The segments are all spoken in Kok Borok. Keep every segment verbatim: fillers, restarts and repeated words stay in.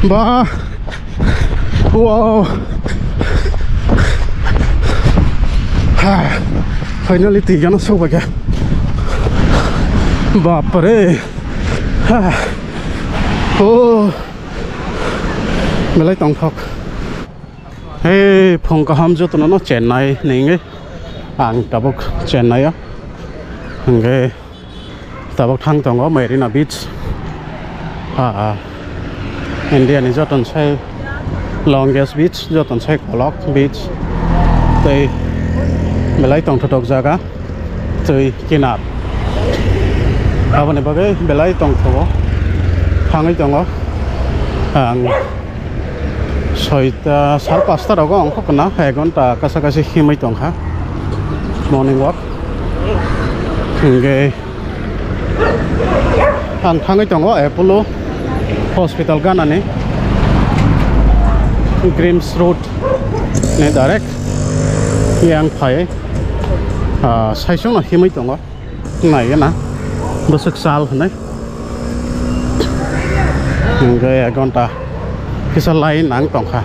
Ba. Wow. Ha. Finally twi gana sok baikha. Bapre. Ha. Oh. Belai tongthok. Hey, phung kaham jotono no Chennai ni wngwi. Ang tabuk Chennai o. Hwnkhe tabuk thang tongo Marina Beach. Ah, ah. India ni joton sai longest beach, joton sai kolok beach. Tei belai tongthotok jaga. Twi kinar. Aboni bagwi belai tongthogo. Thangwi tongo. Ang soita, sar pasta rogo ongkha khna, ek ghonta kasa kasi himwi tongkha. Morning walk. Hingke ang thangwi tongo Apollo Hospital ganani. Grims Road ni direct yang phai. Ah, saisung no himwi tongo. Nai gana. Bwswk sal hwnwi. Hingke ek ghonta kisa line nang tongkha.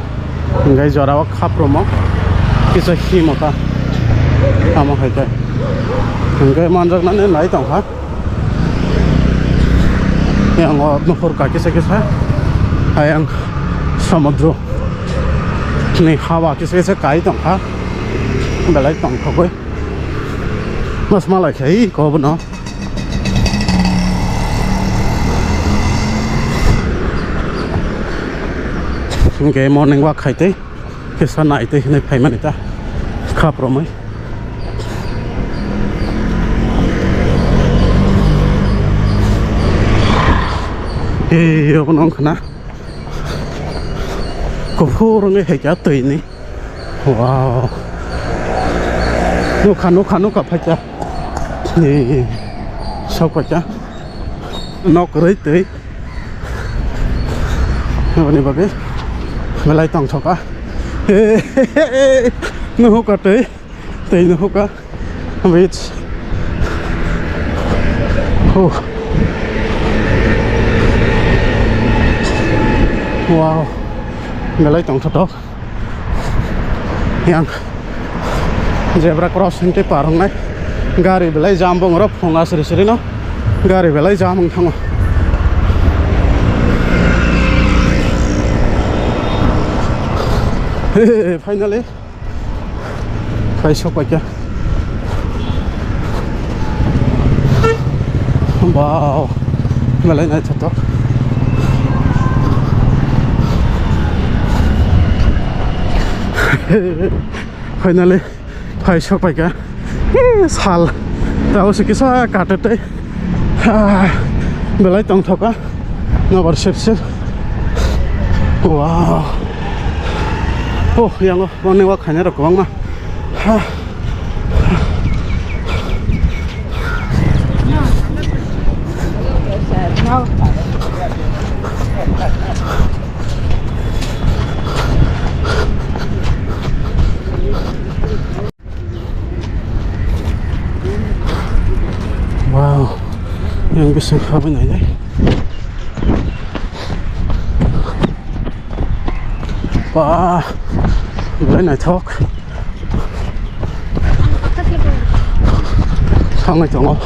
Hingke jorao khaprumo kisa himo ta. Tamo hai khe. Hingke manjaknani nai tongkha. Yang o nuhur ka kisa kisa. Ayang samudro ni hawa kisa kisa kai tongkha. Belai tongthogwi. Mas malai khai ko bono. Hingke morning walk khai tei kisa nai tei hinwi phaimani ta khap romwi. Ei, obono wngkha na. Kuphur wngwi hai kha twi ni. Wow. Nukha, nukha, nukha, phaikha. Ni, sok phaikha. Nok rwi twi. Aboni bagwi belai tongthokha. Nuhukha twi. Twi nuhukha. Beach. Huh. Wow. Belai tongthotok. Yang zebra crossing tei par wngnai. Gari belai jam bo wngro phunga sri sri no. Gari belai jam wng thango. Finally. Phai sok paikha. Wow. Belai naithotok. Finally phai sok paikha. Sal. Tao se kisa kate tei. Ah, belai tongthoka. Nobar sep sep. Wow. Oh, yango morning walk khainai rok kwbangma. Ha. Wow, yang bising khabai nainai. Ba, belai naithok. Thangwi tongo.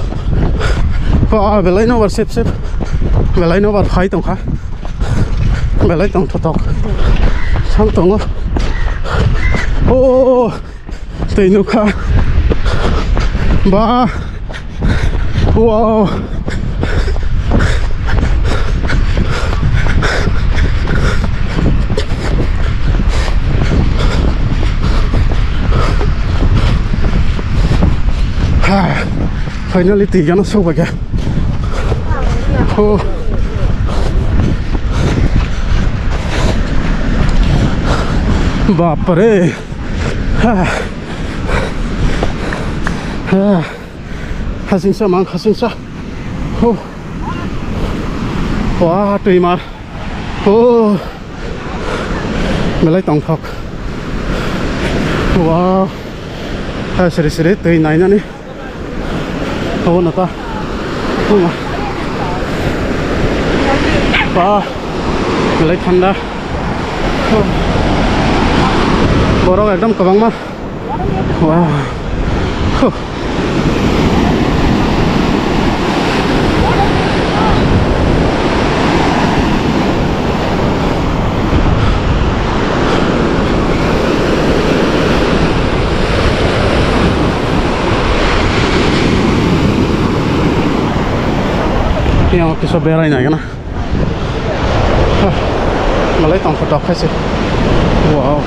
Ba, belai nobar sep sep. Belai nobar phai tongkha. Belai tongthotok. Thang tongo. Oh. Twi nukha. Ba. Wow. Ha. Finally, twi gana sok baikha. Oh. Bapre. Ha. Ha. Hasingsa mang hasingsa. Huh. Wah, twimar. Oh. Belai tongthok. Wow. Ha, siri siri twi nainani. Abo nata. Wah. Belai thanda. Borok ekdom kwbangma. Wow. Huh. Yang kisa berai nai kana. Malai tong photo khaise. Wow.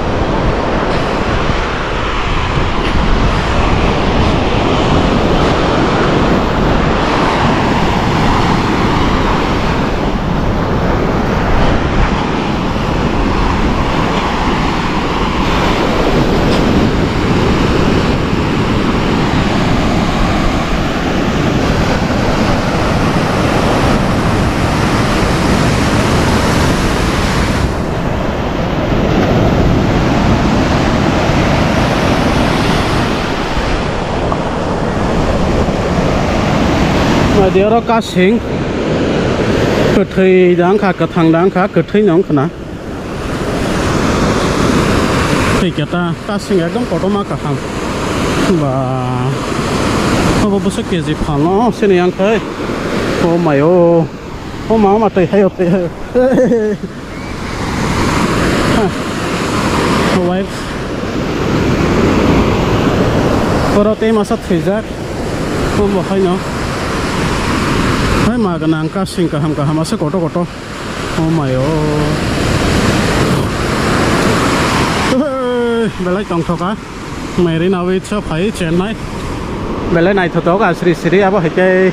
Naidi oro kasing, kwthwi da wngkha, kwthang da wngkha, kwthwi no wngkha na. Thwi khe ta kasing ekdom kotorma kaham. Ba, obo bwswk K G phalno sini yang khai. O mayo. O ma, o ma, twi hayo, twi hayo. Wife. Oro tei masa thwijak. O bo haino. Hai ma gwnang kasing kaham kaham ase kotor kotor. Oh my oh. Hey, belai tongthoka. Mary nawi tsa phai Chennai. Belai naithotok asri sri abo hai khe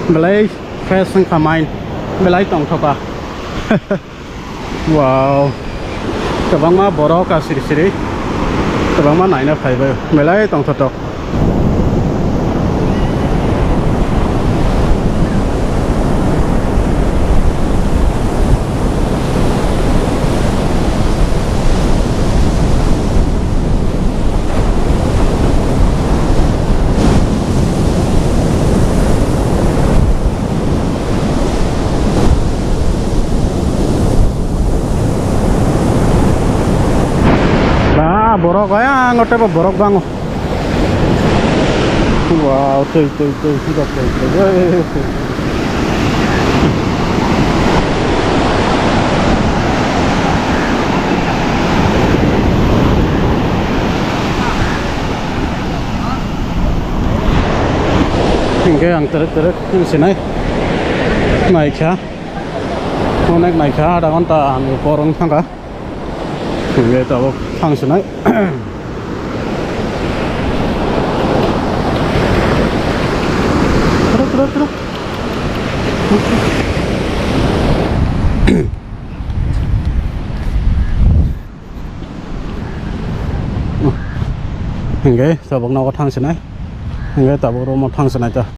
belai fresh wngkha mind. Belai tongthoka. Wow. Kwbangma borok asri sri. Kwbangma naina phaibai. Belai tongthotok. Ba, borok, ayang, o teibo borok bango. Wow, twi, twi, twi, twi, twi, twi, twi. Hingke ang terek terek sinai naikha, onek naikha, adha ghonta ang porong thangkha. Hingke tabuk thang sinai. Tara, tara, tara. Hingke tabuk nogo thang sinai. Hingke tabuk room o thang sinai ta.